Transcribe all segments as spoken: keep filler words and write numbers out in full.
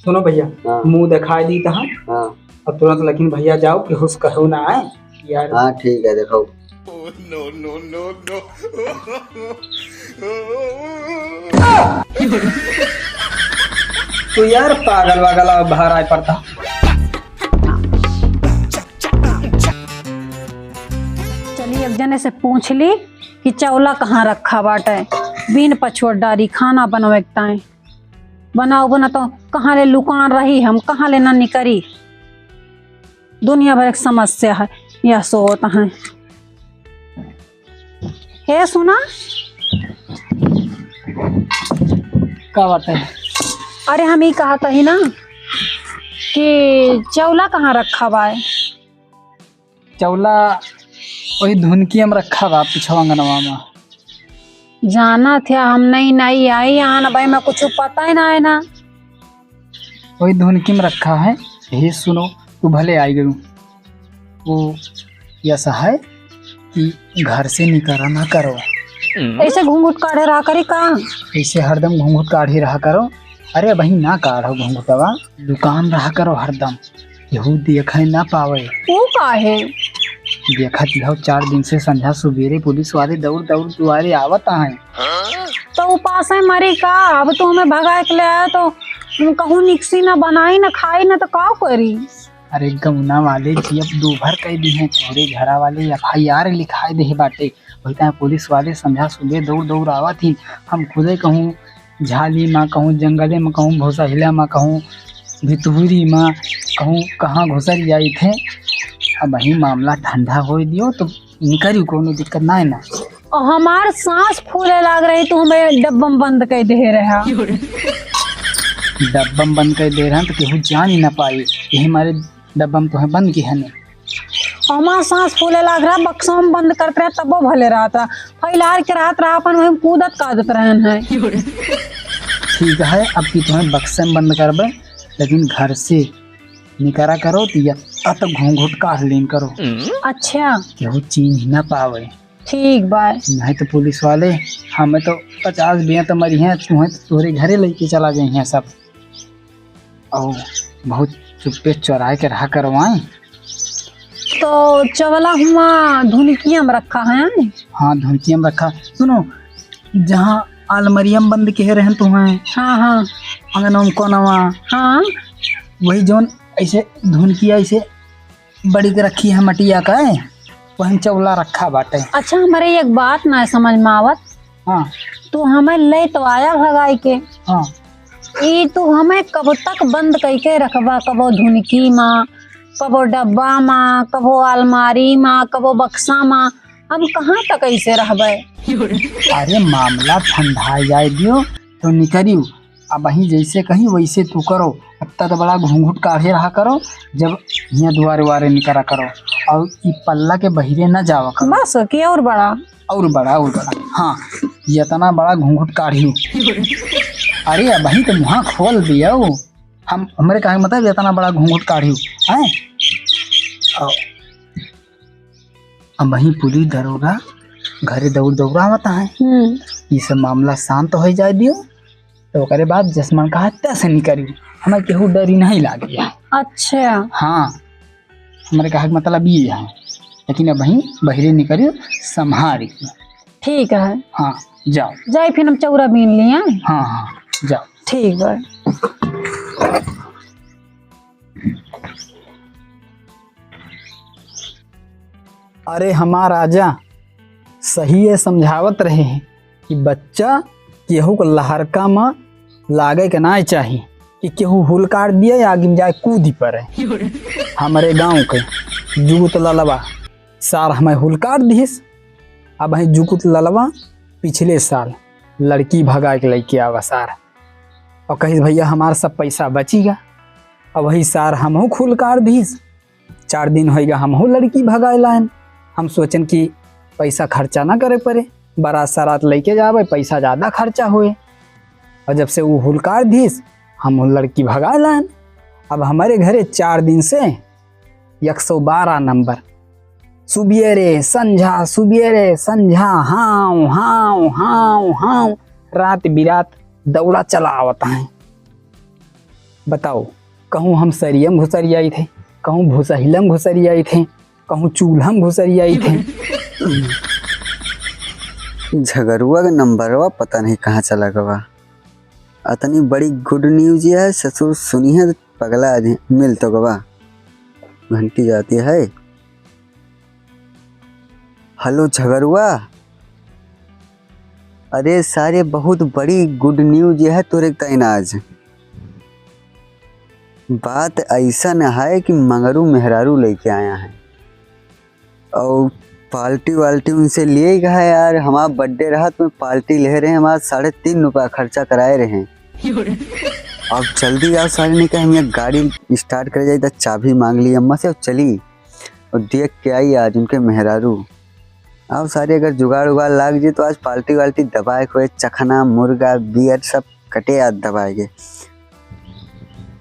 सुनो भैया, हाँ। मुँह देखाइ दी तहाँ। हाँ। अब तुरंत लेकिन भैया जाओ, केहू से कहू ना आए यार। हाँ, ठीक है, देखो। तो यार पागल वागल अब बाहर आए पड़ता। चली एक जने से पूछ ली कि चौला कहाँ रखा बाटे, बीन पछुआ डारी खाना बनवे के ताई। बनाओ बना तो कहाँ ले लुकान रही, हम कहाँ ले ना निकरी। दुनिया भर एक समस्या है, यह सोत है। हे सुना, का बात है? अरे हम ई कहत ही ना कि चौला कहाँ रखा बा? चौला वही धुनकी में रखा बा, पिछवा अंगनवा में। जाना थे हम नहीं, नहीं आई यहाँ ना भाई, मैं कुछ पता ही ना है ना। वही धुनकी में रखा है। हे सुनो, तू भले आई गयू, वो ऐसा है कि घर से निकरा ना करो। ऐसे घूंघट काढ़े रहा करी का? ऐसे हरदम घूंघट काढ़े रहा करो। अरे भाई ना काढ़ो घूंघटवा, लुकान रहा करो हरदम, केहू देखे ना पावे। वो का है? देखत ही हो, चार दिन से संझा सुबेरे पुलिस वाले दौड़ दौड़ दुआरे आवत हैं। तो उपासे मरी का? अब तू हमें भगाए के ले आया तो कहूँ निकसी ना बनाई ना खाई ना तो का करी? अरे गौना वाले जी अब दूभर कह दी हैं, तोहरे घरा वाले एफ आई आर लिखाए दे बाटे। वही पुलिस वाले संझा सुबह दौड़ दौड़ आवत ही। हम खुदे कहूँ झाली मा, कहूँ जंगले मा, कहूँ भोसहिला मा, कहूँ भितुरी मा, कहूँ कहाँ घुसर जाई थे। अब वही मामला ठंडा हो दियो तो निकरी, कोनो दिक्कत ना है ना। और हमार सांस फूले लाग रही, तू हमें डब्बा में बंद कर दे रहा। डब्बा में बंद कर दे रहा तो केहू जान ही ना पाई, यही मारे डब्बा में तुम्हें बंद की है नहीं। हमार सांस फूले लाग रहा, बक्सा में बंद करत रहा तबो भले रहत रहा, फैलार के रहत रहा, अपन वही कूदत कादत रहन है। ठीक है, अब की तुम्हें बक्से में बंद करबे, लेकिन घर से निकरा करो तो यत्ता तो घूंघट काढ़ लीन करो। अच्छा। केहू चीन ही ना पावे। ठीक बा। नहीं तो पुलिस वाले हमें तो पचास बिया तो मरी हैं, तुम्हें तो तोहरे घरे लेके चला जाई हैं सब। और बहुत चुप्पे चोराए के रहा करवाएं। तो चवला हुआ धुनकिया में रखा है? हाँ, धुनकिया में रखा। सुनो, जहाँ अलमरिया में बंद किए रहन तुम्हें, हाँ, हाँ। अंगनवा में कोनवा, हाँ। वही जौन ऐसे धुनकिया ऐसे बड़ी के रखी है मटिया का, वहीं चौला रखा बाटे। अच्छा, हमारे एक बात ना समझ में आवत। हाँ। तू हमें ले तो आया भगाई के। हाँ। ई तू हमें कब तक बंद कइके रखबा, कबो धुनकी मा, कबो डब्बा मा, कबो अलमारी मा, कबो बक्सा मा, हम कहाँ तक ऐसे रहबे? अरे मामला ठंडा जाए दियो तो निकरियो। अब वहीं जैसे कही वैसे तू करो। अत्ता तो बड़ा घूंघट काढ़े रहा करो, जब हियाँ दुआरे वारे निकरा करो। और ई पल्ला के बहिरे ना जावा करो। बस, कि और बड़ा? और बड़ा, और बड़ा। हाँ, ये इतना बड़ा घूंघट काढ़ियो। अरे, अब वहीं तो मुँह खोल दियो। हम, हमरे कहे मतलब, इतना बड़ा घूंघट काढ़ियो, हैं? और अब वहीं पुलिस दरोगा घरे दौड़ दौड़ावत है। हम्म। ये सब मामला शांत हो जाए दियो, तो ओकरे बाद जसमन का हत्या से निकरी, हमें केहू डरी नहीं लागी है। अच्छा। हाँ, हमारे कहे के मतलब ये है, लेकिन अब वहीं बहिरे निकरी संभारी। ठीक है। हाँ, जाओ। जाए फिर हम चौरा बीन लिए। हाँ, हाँ, जाओ। ठीक बा। अरे हमार राजा, सही है समझावत रहे हैं कि बच्चा केहू के लहरका में लागे के ना चाही कि केहू हुलकार दिए या आगे में जाए कूदी पड़े। हमारे गांव के जुगुत ललवा सार हमें हुलकार दिस। अब है जुगुत ललवा पिछले साल लड़की भगा के लेके आवा सार और कहिस, "भैया हमार सब पैसा बची गा।" अब वही सार हमहू हुलकार दिस। चार दिन होइगा, हमहू लड़की भगाए लायन। हम सोचन कि पैसा खर्चा ना करे पड़े, बारात सारात लेके जावे, पैसा ज्यादा खर्चा होए। और जब से वो हुलकार दिस, हम वो लड़की भगाए लायन। अब हमारे घरे चार दिन से एक सौ बारह नंबर सुबेरे संझा, सुबेरे संझा, हाव हाव हाव हाव, रात बिरात दौड़ा चला आवत है। बताओ, कहूँ हम सरियम घुसरियाई थे, कहूँ भुसहिलम घुसरियाई थे, कहूँ चूल्हम घुसरियाई थे। झगरुआ के नंबरवा पता नहीं कहाँ चला गवा। अतनी बड़ी good news है, ससुर सुनी है तो पगला आ जाए। मिल तो गवा। घंटी जाती है। हेलो झगरुआ, अरे सारे, बहुत बड़ी good news है तोरे ताईं आज। बात ऐसन है कि मंगरू मेहरारू लेके आया है और पार्टी वार्टी उनसे लिए गया है यार। हमारा बर्थडे रहा तो पार्टी ले रहे हैं, हमारा साढ़े तीन रुपया खर्चा कराए रहे हैं। अब जल्दी आओ सारे, नहीं कहे हम यहाँ गाड़ी स्टार्ट कर जाए तो चाबी मांग ली अम्मा से और चली और देख के आई आज उनके मेहरारू। आओ सारे, अगर जुगाड़ उगाड़ लाग जे तो आज पार्टी वार्टी दबाए के होए, चखना, मुर्गा, बियर सब कटे आज दबाए के।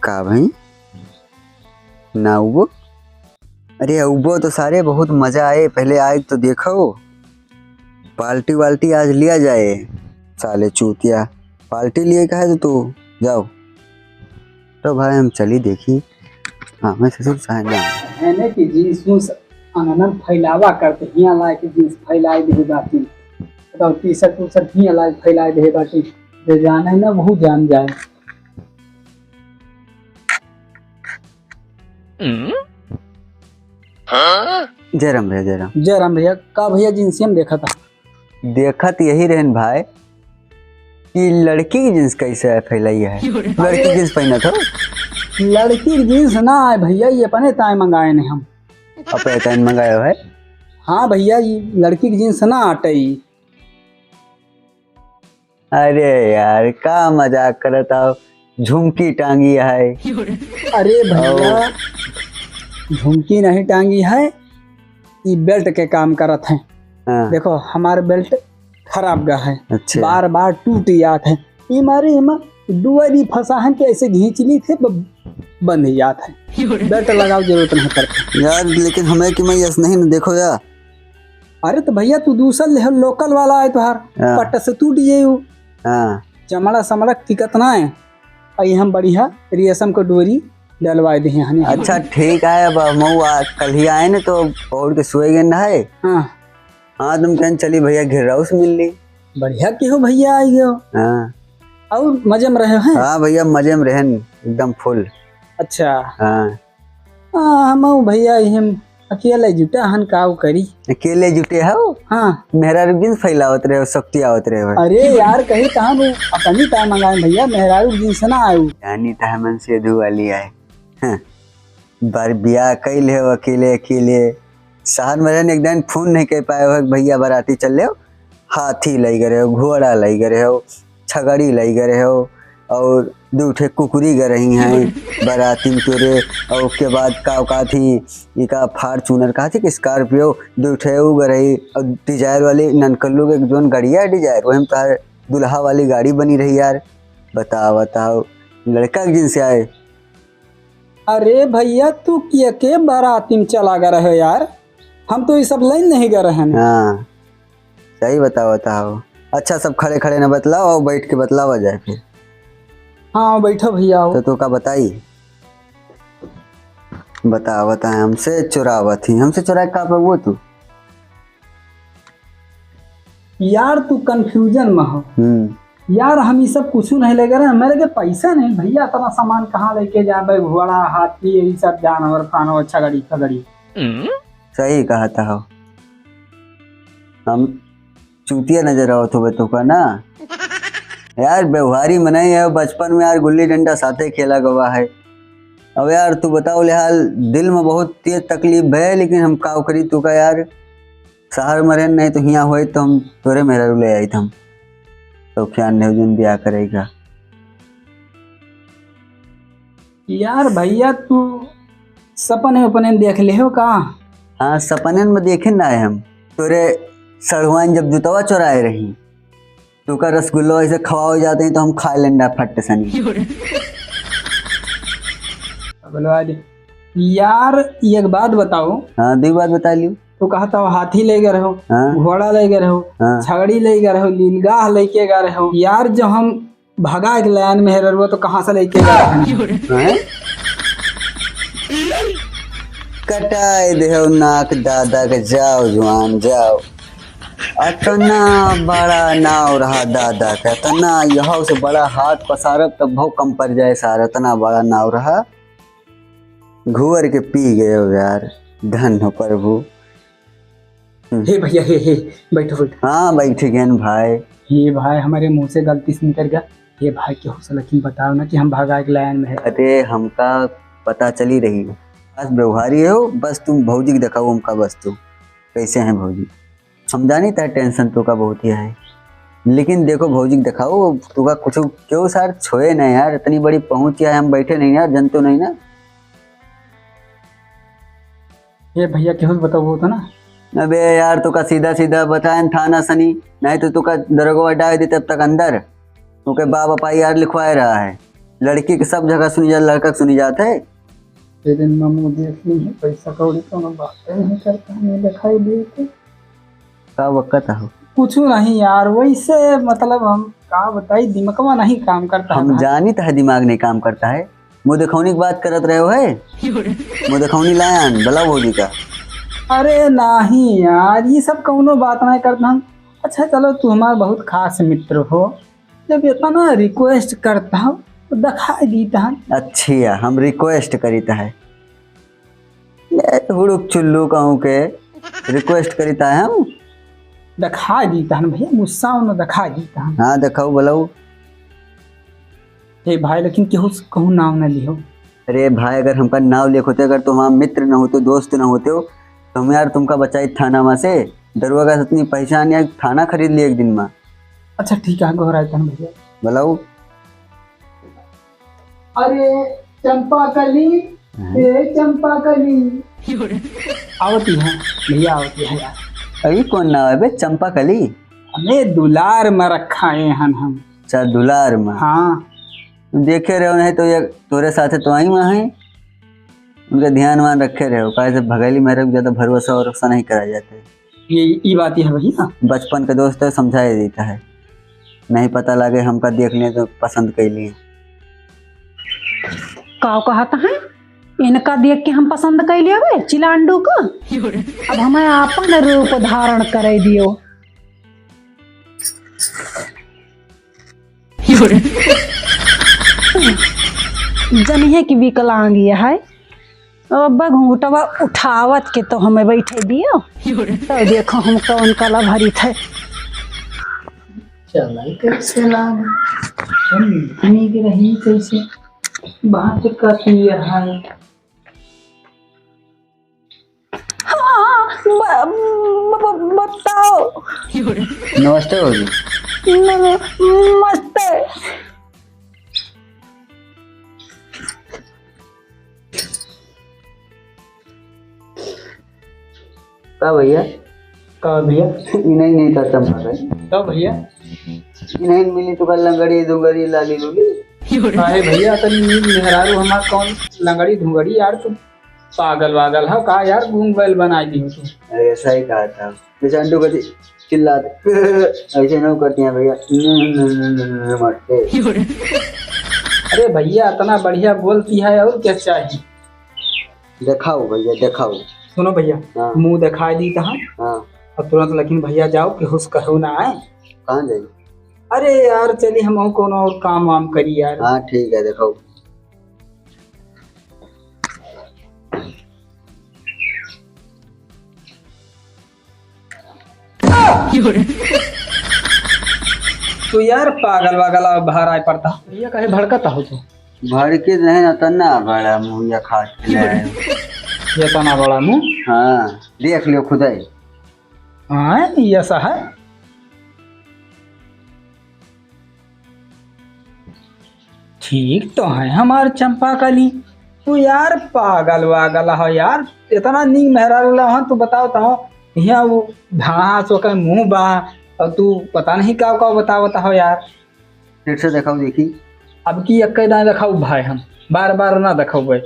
का भाई? ना उबो? अरे उबो तो सारे, बहुत मजा आए, पहले आए तो देखो। पार्टी वार्टी आज लिया जाए। साले चूतिया, पार्टी लिए का है तो तू जाओ। तो भाई हम चली देखी। हाँ, मैं ससुर साहब जाऊँ। है ना कि जींस उन्स अननन फैलावा करते, हियाँ लाए के जींस फैलाए दे बाटी। बताओ, टी शर्ट उशर्ट हियाँ लाए फैलाए दे बाटी। जे जाने ना वहू जान जाए। जय राम भैया, जय राम। जय राम भैया। का भैया जींसिया में देखा था? देखत यही रहन भाई कि लड़की की जींस कैसे है फैलाई है। लड़की जींस पहनत हो? लड़की की जींस ना आए भैया, ये अपने ताईं मंगाए ने हम। अपने ताईं मंगाए हो है? हाँ भैया, ये लड़की की जींस ना आटे ई। अरे यार, का मजाक करत हो? झुमकी टांगी है। अरे भैया, ओ। झुमकी नहीं टांगी है, ई बेल्ट के काम करत है। हाँ। देखो, हमार बेल्ट खराब गा है, अच्छा। बार बार टूट जात है। ई मारे एमा डोरी फंसा है कि ऐसे घींच ली थे, ब-, बंध ही जात है। बेल्ट लगाओ, जरूरत नहीं पड़ता। यार, लेकिन हमें कि मैं यस नहीं न देखो यार। अरे तो भैया, तू दूसर ले, लोकल वाला है तुहार, हाँ। पट से टूट जाई उ। हाँ। चमड़ा समड़ा टिकत ना है। अई हम बढ़िया रेशम के डोरी डलवाए दे हनी। अच्छा, ठीक है, अब हम आ, कल ही आए न तो पौड़ के सोए गए न है। हाँ। हाँ, तुम कहन चली भैया, घेराऊ से मिल ली। बढ़िया की हो भैया, आई गयो। हाँ। और मजे में रहे हैं? हाँ भैया, मजे में रहन, एकदम फुल। अच्छा। हाँ। हाँ, हम भैया, हम अकेले जुटा हन, काऊ करी। अकेले जुटे हो? हाँ। मेहरारू जींस फैलावत रहे हो, शक्ति आवत रहे हो। अरे यार, कहीं कहाँ वो अपनी ताईं मंगाए भैया, मेहरारू जींस ना आऊ। जानी तो हमन से धुआली आए। हाँ। बार बियाह कैल हो अकेले अकेले। शहर में रहन, एक दिन फोन नहीं कर पाए हो, भैया बराती चल ले हो। हाथी लई गए रहे हो, घोड़ा लई गए रहे हो, छगड़ी लई गए रहे हो, और दू ठे कुकुरी गए रही हैं बराती में तोरे। और उसके बाद का, का थी, ये का Fortuner का थी कि Scorpio, दू ठे उ गए रही, और Dzire वाली ननकल्लू के जोन गड़िया है Dzire, वही में तोहार दुल्हा वाली गाड़ी बनी रही यार। बताओ, बताओ, लड़का के जींस से आए। अरे भैया, तू किया के बराती में चला गए रहे यार, हम तो ये सब लाइन नहीं गए रहे हैं। हाँ। सही बताओ, बताओ। अच्छा, सब खड़े खड़े न बतलाओ, आओ बैठ के बतलावा जाए फिर। हाँ, बैठो भैया, आओ। तो तू का बताई? बताओ, बताए, हमसे चुरावत ही, हमसे चुराए का पे वो तू? यार, तू confusion में हो। हम्म। यार, हम ये सब कुछ नहीं लेके रहे, मेरे के पैसा नहीं भैया, इतना सामान कहाँ लेके जाबे? घोड़ा, हाथी, यही सब जानवर, फानवर, छगड़ी, फगड़ी। सही कहत हो। हम चूतिया नजर आवत होबे तोका ना? यार, व्यवहारी मनई है, बचपन में यार गुल्ली डंडा साथे खेला गवा है। अब यार, तू बताओ ले हाल, दिल में बहुत तेज तकलीफ है, लेकिन हम का करी तोका यार, शहर में रहन नहीं तो हियाँ होई तो हम तोरे मेहरारू ले आई हम। तो ख्यान नहीं जोन ब्याह करेगा। यार भैया, तू सपने उपने में देख ले हो का? हाँ, सपने में देखे ना है हम। तोरे सड़ुआइन जब जुतवा चोराए रही, तू का रसगुल्ला ऐसे खवाओ जाते हैं तो हम खा लेंडा फट सनी। बोलवा दे। यार, एक बात बताओ। हाँ, दो बात बता लियो। तू कहता हो हाथी ले गए रहो, हाँ। घोड़ा ले गए रहो, हाँ। छगड़ी ले गए रहो, लीलगाह लेके गए रहो। यार, जो हम भगा के लायन मेहररुआ तो कहाँ से लेके गया है? हैं? कटाई देहो नाक दादा के, जाओ जुआन, जाओ। अतना बड़ा नाव रहा दादा के, अतना यहौ से बड़ा हाथ पसारब तब बहुत कम पड़ जाए सार, अतना बड़ा नाव रहा। घुअर के पी गयो यार, धन हो प्रभु। हम्म। हे भैया, हे, हे, बैठो, बैठो। हाँ, बैठ गए भाई। हे भाई, हमारे मुँह से गलती से निकल गया। हे भाई, केहू से लेकिन बताओ ना कि हम भगा के लायन में है। अरे, हमका पता चली रही। बस व्यवहारी हो, बस तुम भौजी के देखाओ हमका, बस तुम कैसे हैं भौजी। हम जानी था tension तो का बहुत ही है, लेकिन देखो भौजी के देखाओ, तो का कुछ क्यों सर छोए ना यार, इतनी बड़ी पहुँच है, हम बैठे नहीं यार, जनते नहीं ना। ये भैया केहू से बताओ तो ना। अबे यार, तोका सीधा सीधा बताएन थाना सनी, नहीं तो तोका दरोगवा डाल दे तब तक अंदर। ओके बाप अपाई यार लिखवाए रहा है, लड़की के सब जगह सुनी जा, लड़का के सुनी जात है। ये दिन मामू देख ली है, पैसा कौड़ी कोनो बात नहीं करता, नहीं दिखाई दिए थे। का वक्त हो? कुछ नहीं यार, वैसे मतलब हम का बताई, दिमागवा नहीं काम करता है हम भाई। जानित है दिमाग नहीं काम करता है, मुँह देखौनी की बात करत रहे हो है? मुँह देखौनी लायन, बुलाओ भौजी का। अरे नहीं यार, ये सब कौनो बात नहीं करता हम। अच्छा चलो, तू हमार बहुत खास मित्र हो, जब इतना request करता हो तो दिखाई दीता है। अच्छा, हम request करीता है। ए, हुड़ुक चुल्लू कहूँ के request करीता है हम। दिखाई दीता है भैया, गुस्सा न दिखाई दीता है। हाँ, दिखाओ, बुलाओ। हे भाई, लेकिन केहू से कहूँ नाव न लिहो। अरे भाई, अगर हमका नाव लेख होते, अगर तुम हमार मित्र न होते, दोस्त न होते हो, तो हम यार तुमका बचाई थाना में से। दरुआ का इतनी पहचान या थाना खरीद लिए एक दिन में। अच्छा ठीक है, गोहराई तन भैया। बुलाओ। अरे चंपा कली, हाँ। ए चंपा कली। आवती है भैया, आवती है यार। अभी कौन नाव है बे, चंपा कली? अरे दुलार में रखा है हन हम। अच्छा, दुलार में। हाँ। देखे रहो नहीं तो ये तोरे साथे तो आई वहाँ है। उनका ध्यान वान रखे रहो, काहे से भगैली मेहररुआ ज्यादा भरोसा वरोसा नहीं करा जाते। ये, ई बात है भैया। बचपन के दोस्त है, समझाए देता है, नहीं पता लगे हमका देख लिए तो पसंद कर लिए। का कहत है? इनका देख के हम पसंद कर लिए बे चिलांडू का। अब हमें आपन रूप धारण करे दियो। जनिहे कि विकलांग ये है, अब घूंघटवा उठावत के तो हमें बैठे दियो, तो देखो हम कौन कला भरी थे। चलाई कैसे लाग, हम नीक रही कैसे, बात का किया है। हाँ, ब-, ब-, ब-, बताओ। नमस्ते भौजी। न-, नमस्ते। का भैया? का भैया? इन्हें नहीं था चंपा का। का भैया? इन्हें मिली तो कल लंगड़ी दुंगड़ी लाली लूली। काहे भैया, तनी मेहरारू हमार कौन लंगड़ी धुंगड़ी यार, तू पागल वागल हो का यार, गूंग बैल बनाई दी हो तू। अरे, सही कहा था। जैसे अंडू को चि-, चिल्ला दे। ऐसे नहीं करती हैं भैया। न-, न-, न-, न-, न-, मरते। अरे भैया, इतना बढ़िया बोलती है, और क्या चाहिए? दिखाओ भैया, दिखाओ। सुनो भैया, हाँ। मुंह दिखाई दी तहाँ। हाँ। अब तुरंत लेकिन भैया जाओ, केहू से कहो ना आए। कहाँ जाई? अरे यार, चली हम कोनो और काम वाम करी यार। हाँ, ठीक है, दिखाओ। तो यार पागल वागल अब बाहर आए पड़ता। भैया काहे भड़कता हो तू? भड़के नहीं ना, तना बड़ा मुंह या खाट के ले आए। ये तना बड़ा मुंह? हाँ, देख लियो खुदाई। हाँ, ये ऐसा है। ठीक तो है हमार चंपा कली, तू यार पागल वागल हो यार, इतना नीक मेहरारू ला हो, तू बताओ तो, यहाँ वो भास ओकर मुंह बा, और तू पता नहीं का का बतावत हो यार। फिर से दिखाओ देखी। अब की एक दाएं दिखाओ भाई, हम बार बार ना दिखाओ भाई।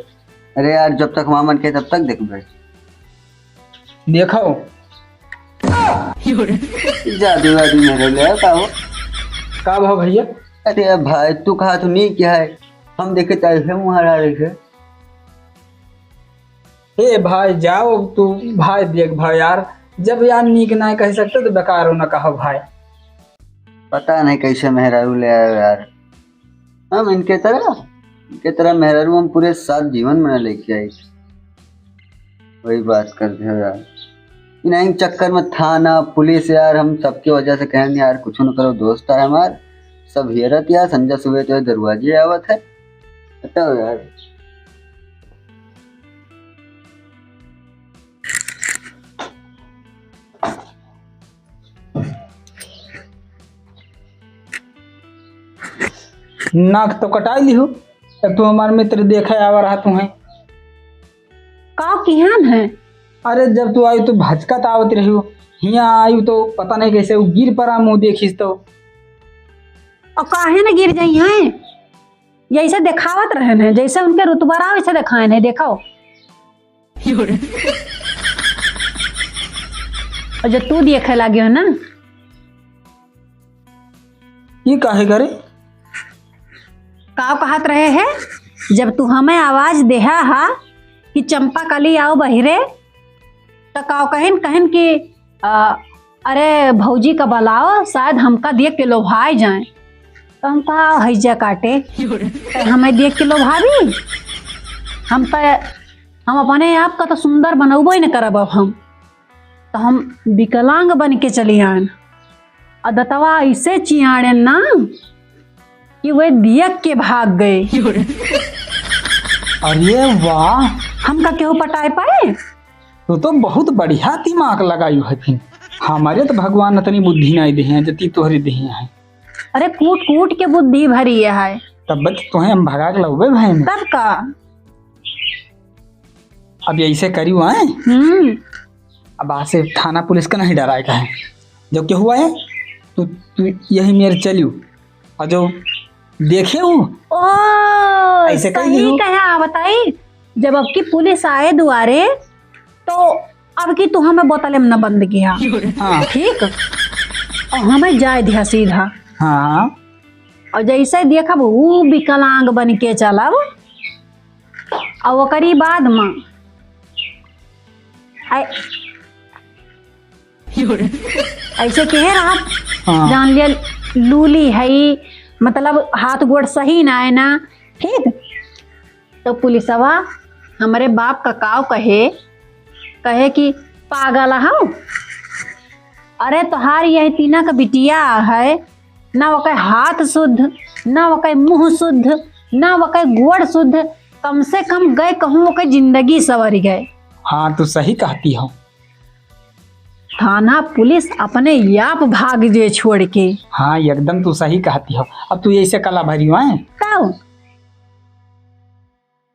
अरे यार, जब तक मामन के तब तक देख भाई। देखो। जादू वादू मेरे ले का हो? का भाव भैया? अरे भाई, तू कहा तो नहीं क्या है, हम देखे तो ऐसे मुँह हरा रही है। ए भाई, जाओ तू, भाई देख भाई यार, जब यार नीक नाय कह सकते तो बेकार हो ना कहो भाई। पता नहीं कैसे मेहरारू ले आयो यार। हम इनके तरह, इनके तरह मेहरारू हम पूरे सात जीवन में ना लेके आई। वही बात करते हो यार। इन्हीं चक्कर में थाना, पुलिस यार, हम सबके वजह से कहें यार, कुछ न करो, दोस्त है हमार, सब हेरत यार, संजय सुबह तो दरवाजे आवत है। हटाओ यार। नाक तो कटाई लिहू, तब तू हमार मित्र देखे आवा रहा तू है। का किहन है? अरे जब तू आई तो भचकत आवत रही हो, हियाँ आई तो पता नहीं कैसे वो गिर पड़ा मुँह देखिस तो। और काहे न गिर जाई हैं? जैसे देखावत रहन है, जैसे उनके रुतबा रहा वैसे देखाएन है, देखाओ। और जो तू देखे लागे हो ना, ये काहे करे? का कहत रहे है? जब तू हमें आवाज देहा हा कि चंपा कली आओ बहिरे, त का कहिन, कहिन कि, आ, "अरे भौजी का बुलाओ, शायद हमका देख के लोभाए जाए।" तो हम कहा, "हैजा काटे, तो हमें देख के लोभावी? हम तो, हम अपने आप का तो सुंदर बनौबो ही न करब अब हम।" तो हम विकलांग बन के चली आन। और दतवा ऐसे चियाड़े ना कि वे दियक के भाग गए। अरे वाह! हमका केहू पटाए पाए? तू तो बहुत बढ़िया दिमाग लगायु है फिर। हमारे तो भगवान इतनी बुद्धि नहीं देहे हैं, जति तोहरे देहे हैं। अरे कूट कूट के बुद्धि भरी है। तब बच तोहे हम भगा के लउबे भाई में। तब का? अब ऐसे करियो आए। हम्म। अब आज से थाना पुलिस का नहीं डराए का है। जो केहू आए, तू, तू यही मेर चलियो। और जो देखे हो, ओ, ऐसे कही सही हो। कहा, बताई, जब अब की पुलिस आए दुआरे, तो अब की तू हमें बोतले में न बंद किया। हाँ। ठीक? और हमें जाए दिया सीधा। हाँ। और जैसे देखब, ऊ विकलांग बन के चलब, और ओकरी बाद में, ऐ-, ऐसे कहे रहा, हाँ। जान लिया, लूली है, मतलब, हाथ गोड़ सही ना है ना, ठीक? तो पुलिसवा हमरे बाप का काव कहे, कहे कि पागल हौ? अरे, तोहार यह तीना का बिटिया है, ना ओकर हाथ शुद्ध, ना ओकर मुँह शुद्ध, ना ओकर गोड़ शुद्ध, कम से कम गए कहूँ ओकर जिंदगी सवर गए। हाँ, तू सही कहती हो। थाना पुलिस अपने आप भाग जे छोड़ के। हाँ, एकदम तू सही कहती हो। अब तू ऐसे कला भरी हुआ है। तब